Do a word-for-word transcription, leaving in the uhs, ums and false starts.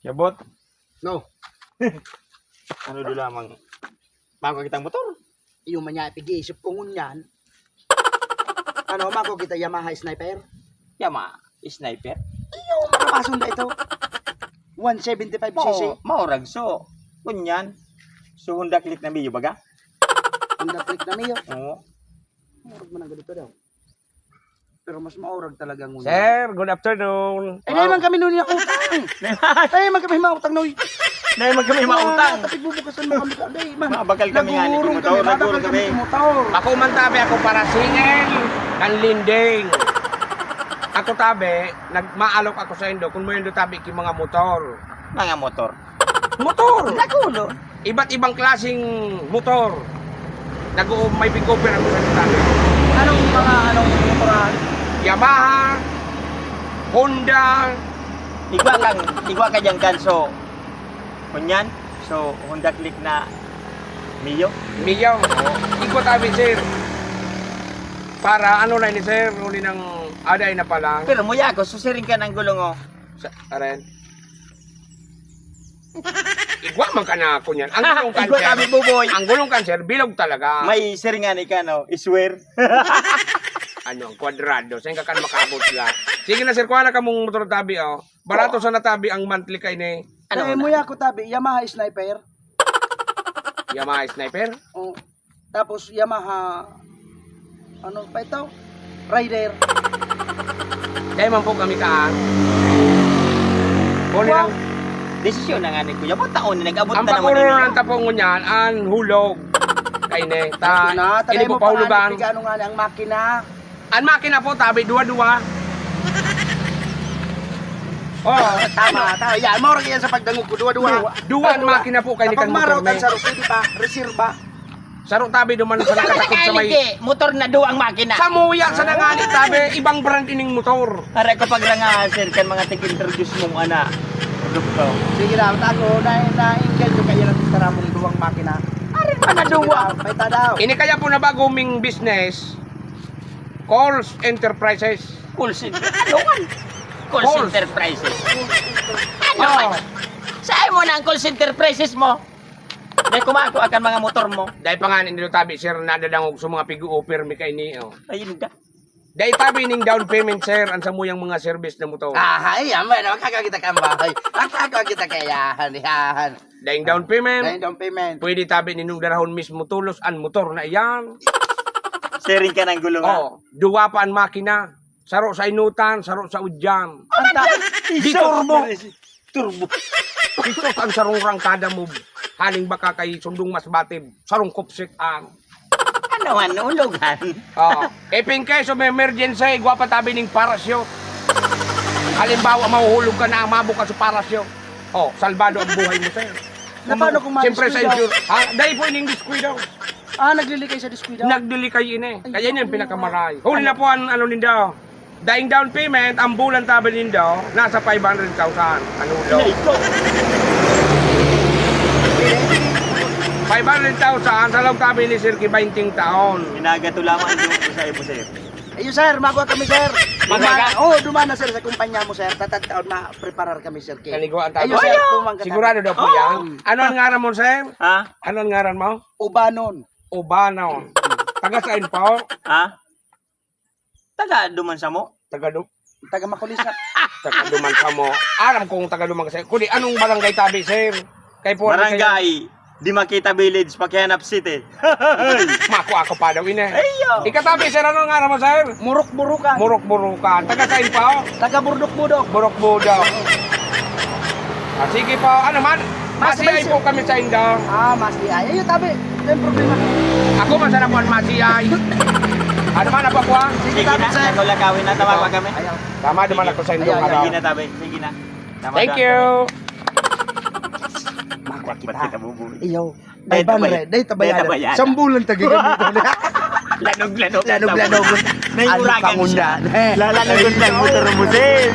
Yabot. No. Ano do lamang? Bago kitang motor. Iyo man niya, pag-iisip ko ngunyan. Ano, mako kita Yamaha Sniper? Yamaha Sniper? Iyo, makapason na ito. One seventy-five C C. Mao, maurag so. Ngunyan. So, Honda Click na Mio baga? Honda Click na Mio? Oo. Murag man ang ganito daw. Pero mas maurag talaga ngunyan. Sir, good afternoon. Eh, dahil man kami ngunyan utang. Dahil man kami mautang, Noy. Dahil man kami mautang. Tapig bubukasan mo kami. Dahil man. Mabakal kami nga, Nagurong kami, nagurong mabakal kami kami. Sa motor. Ako man tabi, ako para singil, kan lending. Ako tabi, nagmaalok ako sa indo, kung mo indo tabi, ki mga motor. Mga motor? Motor! Nagulo. Iba't ibang klaseng motor. Nag-o-, may pick-upper ako sa tabi. Anong mga, anong motoran? Yamaha, Honda. Igwa kang, igwa ka dyan, Kanso. Kunyan? So, Honda Click na Mio? Mio. Oo. Igwa tabi, sir. Para ano na ini, sir? Uli ng aday na pala. Pero muya ako, susiring ka ng gulong, oh. Sa, aren. Igwa man ka na ako niyan. Ang gulong kan, Igwa sir. Tabi, Buboy. Ang gulong kan, sir, bilog talaga. May siringan ka, no? I swear. Ano, ang kwadrado. Saan ka kan makabot la? Sige na, sir, kuha na kamong motor tabi, oh. Barato sana tabi ang monthly kay ni. Ano Eh, na? Muya ko tabi, Yamaha Sniper. Yamaha Sniper? Oh. Tapos Yamaha, ano pa ito? Rider. Dahil man po kami ka, ah. Kunin Wow. lang. Desisyon na nga ni Kuya. Ba't taon na nag-abot Ang na naman pakurunan ninyo? Tapong ngunyan, ang hulog. Kay ni, ta, Ito na, ini tanay po mo pa nga, pahulugan. Ano nga ang makina? Ang makina po, tabi, duwa-duwa. Oh. Tama, tama. Yan, mao ra yan sa pagdangog ko, duwa-duwa. Duwa ang makina po, kay ni Kapag kan motor maraot ang ni. Saro, pwede pa, reserba. Saro tabi duman sa nakatakod sa may Kaya motor na duwa ang makina. Sa muya, sa nangani tabi, ibang brand ining motor. Aray ko pagrangahan, sir, kan mga tig-introduce mong ana. Produkto. Sige lang, tago, na, na-engage ko kayo ng taramong duwang makina. Aray, manaduwa. May tadaw. Ini kaya po na bago ming business, Calls Enterprises. Call center. Ano man? Calls Calls. Enterprises. Ano Oh. Man? Saan mo na ang calls enterprises mo? Dahil kumago akan mga motor mo. Dahil pa nga, hindi tabi, sir, nadadangog sa mga pig-o-offer mi kaini, oh. Ayun da. Dahil tabi ning down payment, sir, ang samuyang mga service na motor. Ah, ay, yan, bueno, makakakita ka ang bahay. Makakakita ka yan, yan. Dahil down payment, Dahil down payment. Pwede tabi ninyong darahon mismo tulos ang motor na iyan. Sharing ka ng gulong, ha? Oh, duwa pa ang makina. Saro sa inutan, saro sa udyan. Anta, Dito, turbo. Turbo. Dito ang sarong rangkada mo. Haling baka kay sundong mas batib. Sarong kupsit ang. Ano man, ulugan? Oo. If in case of emergency, igwa pa tabi ning parasyo. Halimbawa, mahuhulog ka na, mabok ka sa parasyo. Oh, salbado ang buhay mo, sir. Na paano kung Siyempre, sa madiskuido? Insure. Ha? Dahil po, ining diskuido. Ah, naglilikay sa diskuido? Nagdilikay ini. Ay, Kaya ini ang naku, pinakamaray. Huli na po ang ano ninda. Daing down payment, ang bulan tabi nindo, nasa five hundred thousand. Ano, lo? Ay, ito. Five hundred thousand, sa loob tabi ni Sir Ki, bainting taon. Ginagato lamang doon sa iyo, sir. Ayun, sir, magwa kami, sir. Magwa ka? Duman, oh, duman na, sir, sa kumpanya mo, sir. Tatataon, ma-preparar kami, sir. Ki. Kaliguan tayo. Ayun, sir, Ayaw! tumang ka Sigurado tabi. daw po yan? Oo. Ano ang ngaran mo, sir? Ha? Ano ang ngaran mo? Ubanon. Ubanon. Taga saan po? Ha? Taga duman sa mo? Taga du- Taga Makulisa. Taga duman sa mo. Aram kong taga duman sa. Kuni, anong barangay tabi, sir? Kay po, Barangay Dimakita Village, Pakihanap City. Mako ako pa daw, ine. Ayo. Ikatabi, sir, ano nga naman, sir? Murok-burukan. Murok-burukan. Taga saan pa, oh? Taga Burdok-budok. Burok-budok. Ah, sige po. Ano man? Mas Masiay may po kami sa inda. Ah, masiay. Ayun, tabi. Ito yung problema. Ako, masarap po ang masiay. Ano man, apa po, ah? Sige, Sige tabi, na, sir. Ako lang kawin na, tama ba kami? Ayaw. Tama naman Sige. ako sa inyo, Ayaw, ano? Sige na, tabi. Sige na. Tama Thank na, you. tabi. Makuha Ba't kita. kita bubuhay? Iyo. Dahil Ay, banre, tabayan. dahil tabayan. Dahil tabayan. Sambulan taga ganito. Lanog-lanog. Lanog-lanog. Nahihuragan Ano ka siya. muna? Lalanog ang motor mo, sir.